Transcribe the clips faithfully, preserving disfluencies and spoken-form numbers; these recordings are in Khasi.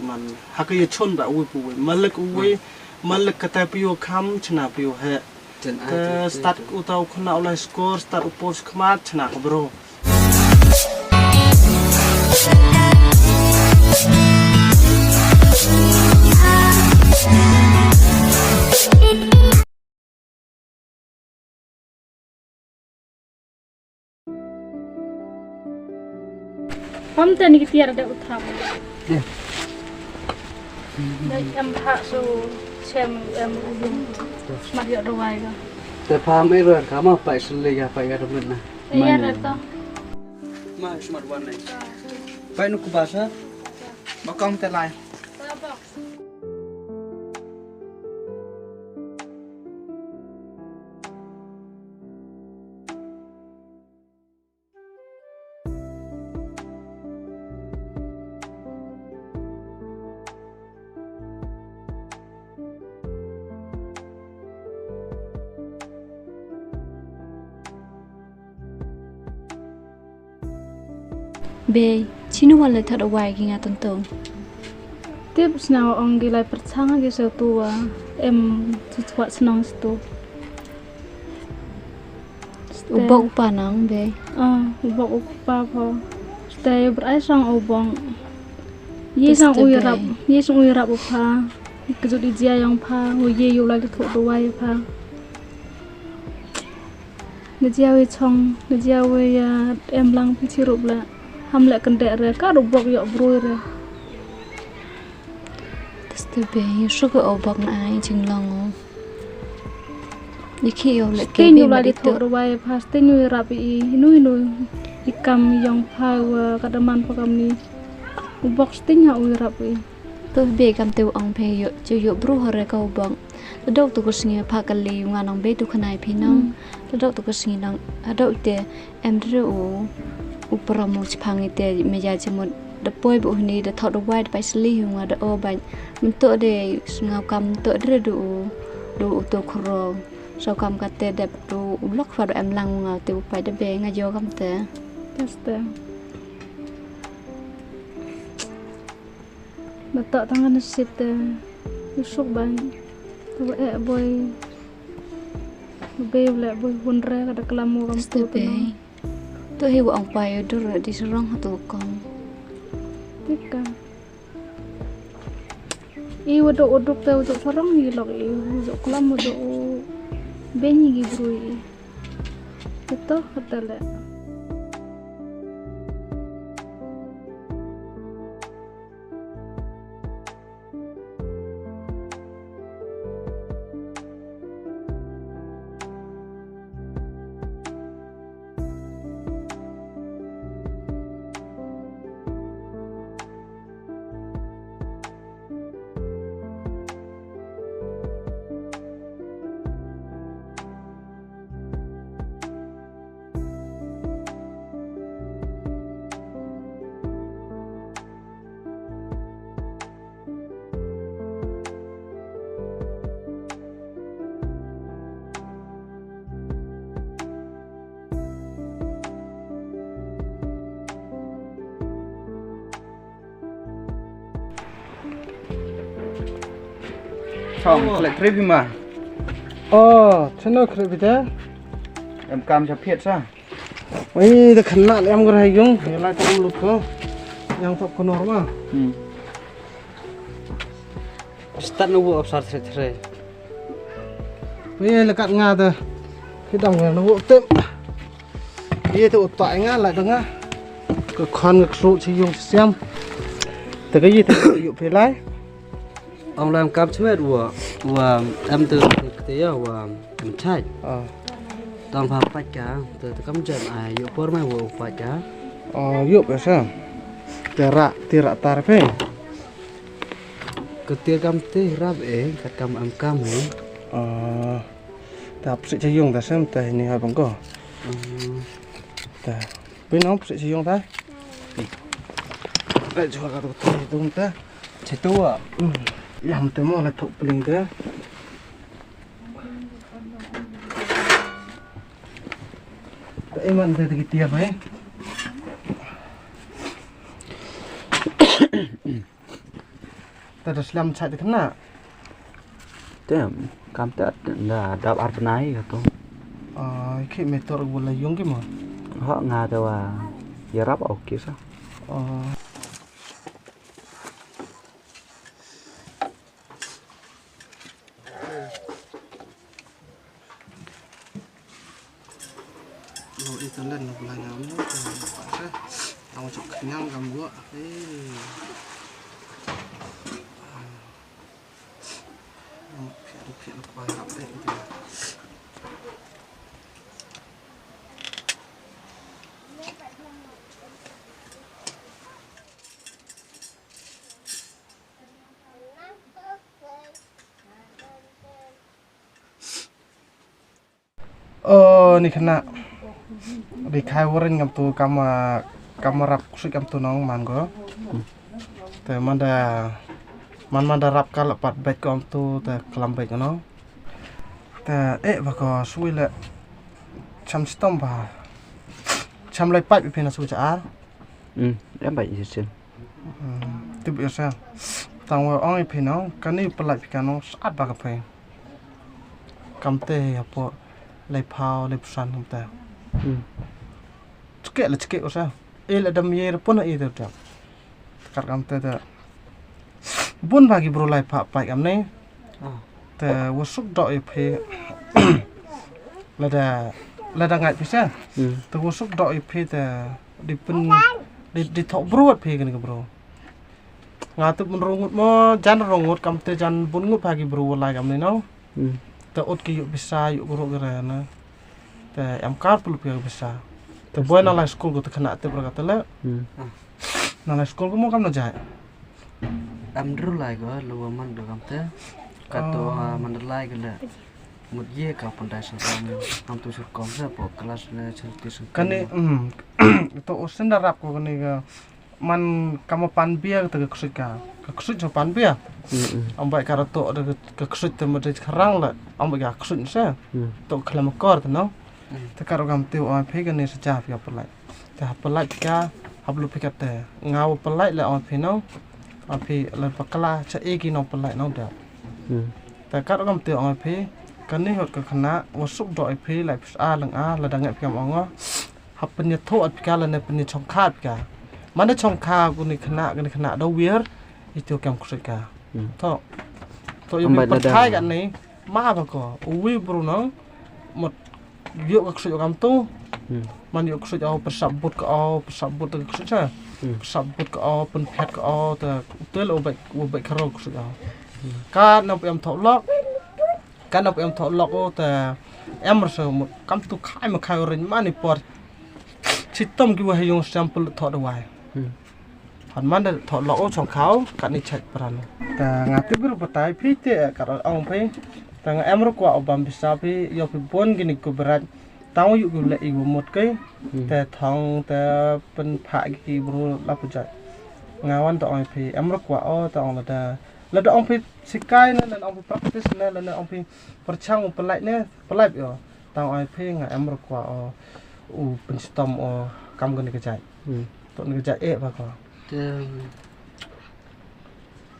Man ha ka ïa chon ba uwi pu uwi. Malik uwi, malik kata pio kham chna pio he. Te start uta u khna u lai skor, start u pos khmat chna ka bro. Pam te ni ki tiar de utrap. Dei em pha su chem em u yung. Mar yo dawai ga. Te pha me ro ka ma pai sele ya pai ga dum na. Ya re to. Ma smart one nai. Pai nu ku basa. Ba kong te lai. Bei, chinu wan lai thad awai ki nga tong tong. Tip sna ong ki lai pyrchang ki sa tu wa em tu chwa snong stu. U bok u pa nang bei. Ah, u bok u pa pho. Stay brai sang u bong. Ye sang u rap, ye sang u rap u pa. Kejut i jia yang pa, u ye yu lai tu tu wai pa. Na jia wei chong, na jia wei ya em lang pi chi rup la. Ham le kendek re, ka rup bok yok brui re. Teste be, yu shu ka obak na ai jinglong o. Ni ki yo le ke be ma di to. Sting yu la di to ruwai pa, sting yu rap i, inu inu. I kam yong pa wa ka daman pa kam ni. Ubak sting ha u rap i. To be kam te u ong phe yo, che yo bru hore ka u bang. Ladok tu ka sngi pha ka li u nga nong be tu khanai phi nong. Ladok tu ka sngi nong, hadok te em dre u, u pram u chipang i te me ya che mo da poi bu hni da thot da wai da pai sli hu nga da o bai. Mento de sngaw kam mento dre du u, du u to khro. So kam ka te dep du u lok fa du em lang u nga te u pai da be nga yo kam te. Teste. Ba ta tang na sip te. U suk ban. Tu e boy. Be le boy hun re ka da klam mo kam tu te. To hi wa ong pai u dur di sarong ha tu kong. Tika. I wa do u duk te u duk sarong i lok i u duk klam u duk u. Be ni gi brui i. Te to ha ta le. Chong, khlek trip hi ma. Oh, chano khlek bida. Em kam cha phiat sa. Oi, da khanna em gra yung, ya lai ta ulu ko. Yang top ko normal. Hmm. Start no wo apsar thre thre. Oi, lekat nga da. Kidang nga no wo tem. Ye te utai nga la danga. Ka khan ka kru chi yung siam. Te ka ye te yu phe lai. Ong lam kam chmet wa wa am te te ya wa am chai. Ah. Tang pha pat ka te te kam jem ai yu por mai wa pat ka. Ah, yu phe sa. Te ra te ra tar phe. Ka te kam te rap e kat kam am kam he. Ah. Ta psi cha yung ta sem ta ni ha bang ko. Hmm. Ta. Phi nong psi cha yung ta. Ai chua ka tu ta dung ta. Che tu wa. Hmm. Yam te mo la thuk pling ta. Ta iman te ki tia bai. Te da slem chait te khynnah. Te kam te da dap ar bnai ka to. Ai, ki me tor wala yung ki mo. Ho nga te wa yarap au ki sa. Oh. Lo ito len lo bla nyam lo. Tang chok kenyang kam gua. Eh. Phian phian kwa hap deh. Oh, ni khynnah. Di khai warin ngam tu kam, ah, kam rap ksik ngam tu nong man go. Te man da, man man da rap ka la pat bek ko ngam tu te klam bek no. Te eh ba ko sui le cham stom ba. Cham lai pat bi pina sui cha ar. Hmm, em ba i sin. Hmm, tip ïa sa. Tang wa ong i phi nong, kani pynlait phi ka nong, sat ba ka phi. Kam te hapoh, lai phaw, lai phew san kam te. Hmm. Chike la chike u sa. E la dam ye pun i te te. Kar kam te te. Bun ba ki bru lai pha pai kam ne. Ah. Te wa suk dok i phi. Lada, lada ngai phi sa. Hmm. Te wa suk dok i phi te. Di pyn, di, di thok bru wat phi kani ka bru. Nga tup mynru ngut mo, jan ru ngut kam te jan bun ngut pha ki bru lai kam ni no. Hmm. Te ut ki yu pisa yu bru ki re na. Te em kar pulu pia pisa. Te boy na lai skul ko te khynnah tip ra ka te le. Hmm. Na lai skul ko mo kam na jai. Am dru lai ko lo wa man do kam te. Ka to, ah, man lai ko le. Mut ye ka pandai sa kam. Am tu sur kom sa po kelas le sur ti sur. Kani, hmm. To usin da rap ko kani ka. Man kama pan bia ka ksuit ka. Ka ksuit sa pan bia. Mm, mm. Am bai ka rato da ka ksuit te made kharang la. Am bai ka ksuit sa. Mm. To khlem kor te no. Mm. Te kar gam te oi phi ka ne sa ja phi ka pelai. Te ha pelai ka hap lu phi ka te. Nga wa pelai la oi phi no. Oi phi la pakla cha e ki no pelai no da. Mm. Te kar gam te oi phi ka ne hot ka khana wa suk do oi phi la phi a lang a la da ngai phi am ong. Hap pynïathuh ot pika lane pynïachongkha ot pika. Mane chongkha kuni khana, kuni khana da wir itu kam ksuit ka. Hmm. To. To yu pyrthai ka ni ma ba ko. Uwi bru no. Mut yu ka ksuit kam tu. Hmm. Man yu ksuit au persap but ka au, persap but ka ksuit sa. Hmm. Persap but ka au, pynphet ka au, ta tel u bek, u bek karo ksuit au. Hmm. Ka na pem thok lok. Kan ap em thok lok o ta em rasa mut kam tu khai ma khai ring mani por. Chitom ki wahai yung siam pul thok da wai. Hmm. Han man da thok lok o chong khau kan ni chek pran. Ta nga tu gru patai phi te ka ong phi. Ta nga em ru kwa o bam bisa phi yo phi bon gini ku berat. Tang yu ku le i mut kai. Hmm. Ta thong ta pen pha ki bru la pu jai. Nga wan ta ong phi em ru kwa o ta ong la da. Lada ong phi sikai ne, lada ong phi practice ne, lada ong phi pyrchang u pelait ne, pelait yo. Tang ong phi nga em rukwa o u pynstom o kam kane ka jait. Hmm. To ne ka jait eh ba ko. Te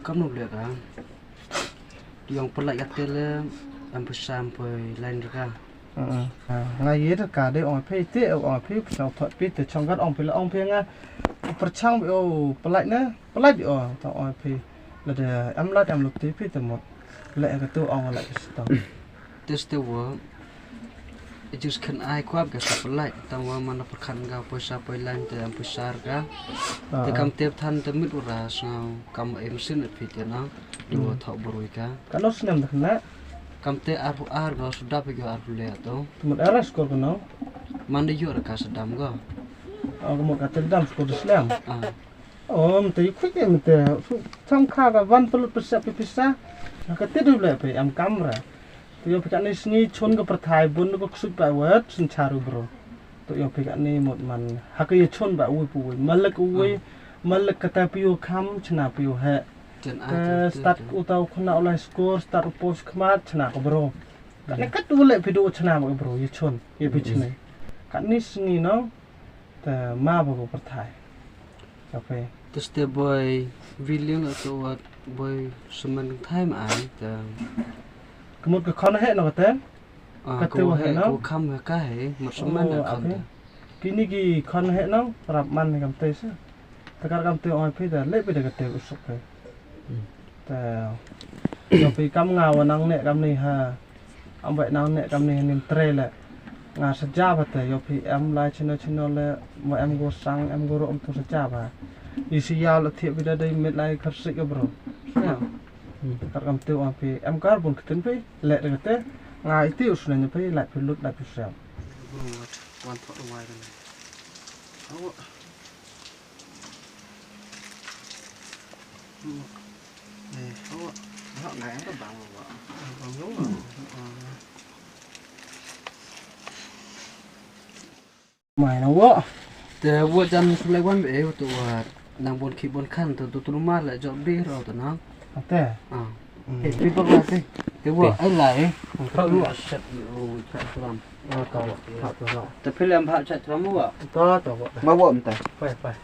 kam nu le ka. Yong pelait ka te le em phi sam poi line ka. Nga ye da ka de ong phi te ong phi pyrchang thot phi te chong gat ong phi la ong phi nga pyrchang bi o pelait ne pelait bi o tang ong phi la de em lait em lup ti phi te mot le ka tu ong la ka sto. Tes te wo just khan ai kwap ka sa pelait tang wa man la pyrkhan ga poisa poi line te em poisa ka te kam te than te mit ura sngaw kam em sin phi te na. Dua thok bru ka. Ka no snem da khna. Kam te arphew ar ko suda pe ko arphew le to. Tumut ara skor ko no. Man de yor ka sadam ko. Oh, ko ka te dam skor de snem. Ah. Oh, mte yu khik mte. Chong kha ka wan pelut pisa pisa. Ka te du le pe am kamra. Te yo pe ka ni sngi chun ka perthai bun ko ksut pa wet sin charu bro. To yo phi ka ni mut man ha ka ye chun ba wi pu wi malak wi malak ka ta pio kham chna pio he. Ka start u tau khna u lai score start u post khmat chna ka bro. Ka ni kat u le phi do chna ba ka bro ye chun ye phi chne. Ka ni sngi no ta ma ba ko perthai. Ka phi. Te step boi, viling la tu wat boi semen thai ma ai te. Ka mut ka khon heh noh kate? Ah, ka te wa heh noh? Ka kham ha ka heh, mut semen da kham te. Kini ki khon heh noh, rap man kam te se. Te kar kam te ong phi da, leh phi da kate u suk phi. Te, ïoh phi kam nga wa nang neh kam ni ha. Am wei nang neh kam ni ha nim tre le. Nga sa ja ba te, ïoh phi em lai chino chino le, wa em go sang, em go ro em tu sa ja ba. I si yaw la thiah phi da dei mit lai khar sik ka bro. Kar kam te ong phi, em kar bun ktin phi, leh da kate. Nga iti u snen phi, lai phi lut, lai phi sem. Bro, wat, wan thok da wai da le. Awa. Mai na wa. Te wa jan sulai wan be, eh, tu wa nang bon ki bon kan tu tu tu ma la jot bi ro tu nang. Ate. Ah. Eh, pi pa la te. Te wa ai la, eh. Ka wa shat, oh, shat ram. Ah, ka wa. Ka wa. Te phi lem ba shat ram wa. Ta ta wa. Ma wa mta. Pai pai.